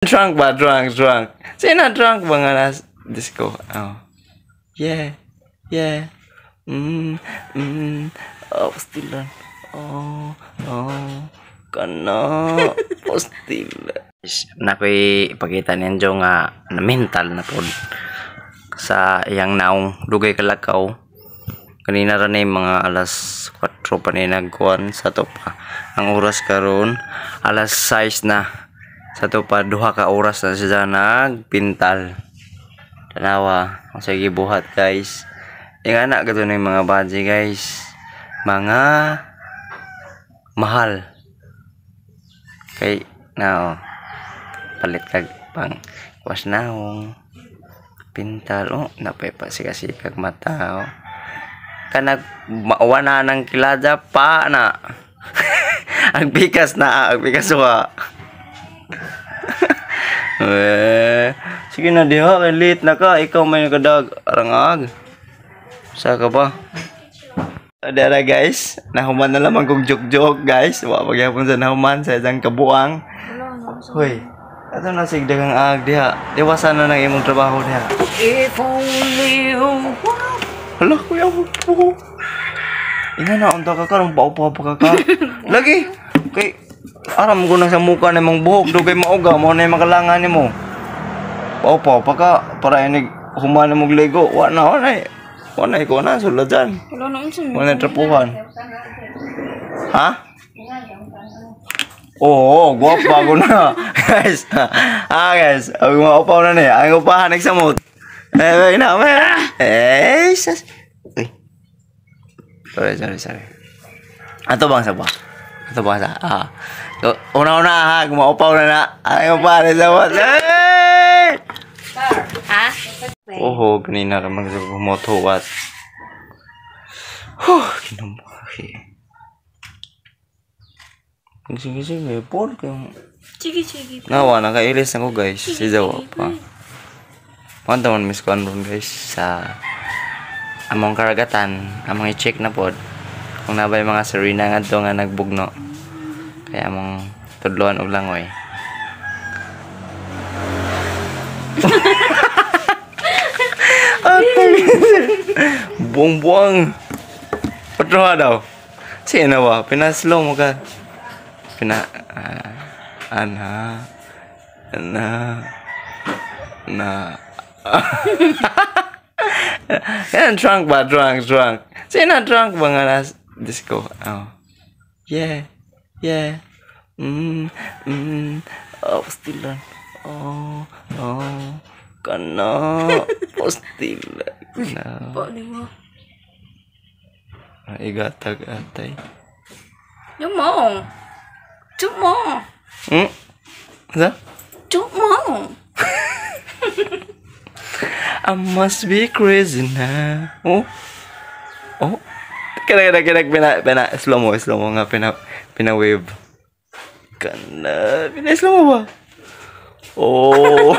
Drunk ba? Drunk, drunk. Sino drunk ba nga nas disco? Oh. Yeah. Oh, pastilan. Oh. Kana. Pastilan. Na ko'y ipakita ninyo nga na mental na po sa iyang naong dugay kalakaw. Kanina ra na yung mga alas 4 pa ni nagkuan sa to pa. Ang oras karon alas 6 na. Sa to pa duha ka oras na siya nagpintal. Tanawa, ang sige buhat, guys. Yung anak gato na yung mga budget, guys. Mga mahal. Kay na oh, palit kag pang was naong pintal, oh, napay pa sika-sikag mata, oh. Kanag mauwa na ng kilada pa na ang bikas na, ang bikas wa. Eh, sige na diha kay late na ka, ikaw may nakadag arangag sa ka pa. Dara, guys, nahuman na lamang kong joke-joke, guys. Wa pagyapon sa nahuman sa isang kabuang. Hoy, ato na sig daghang ag diha. Diwasan na ng imong trabaho diha. If only you Hala, kuya, buho. Inga na, unta ka karon paupa pa ka ka. Lagi. Kay aram ko na sa muka na imong buhok, dugay mauga mo na yung makalangan nimo. Paupa pa ka para inig human na mong ligo. Wa na, wa na. Wa na ikaw na sulod dyan. Wala na unsa. Wa na trapuhan. Ha? Oo, guwapa ko na. Guys, ah guys, ang mga upaw na ni, ang upahan nagsamot. Eh, na, eh, sas. Uy. Sorry, sorry, sorry. Ato bang sa ba? Ato bang sa? Ah. So, una-una ha, gumaupaw na na. Ang upahan nagsamot. Hey! Ha? Oho, ganina ra man sa moto wat. Huh, kinambahi. Sige, sige, Paul, kayong Sige, sige. Nawa, nakailis ako, guys. Si Jawa pa. Wanta man miss ko ron, guys, sa among karagatan, among i-check na pod kung nabay mga Serena ngadto nga nagbugno. Kaya among tudloan og langoy. Buang-buang. Patroha daw. Sino ba? Pinaslow mo ka. Pina... ah, ana. Na. Na. Yan, drunk ba? Drunk, drunk. Sino drunk ba nga nas disco? Oh. Yeah. Oh, pastilan. Oh. Kana. Pastilan. Na. Pa ni mo. Igatag atay. Yung mo. Chuk mo. Sa? Chuk mo. I must be crazy now. Oh. Oh. Kaya, kaya, kaya, pina, pina, slow mo nga, pina, pina wave. Kana, pina slow mo ba? Oh.